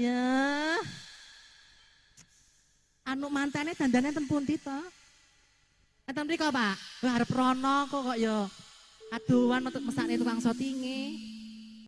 Ya. Anu mantene dandane ten pundi to? Enten mriko, Pak. Wah, arep rono kok kok ya aduan metu mesakne tukang sotinge.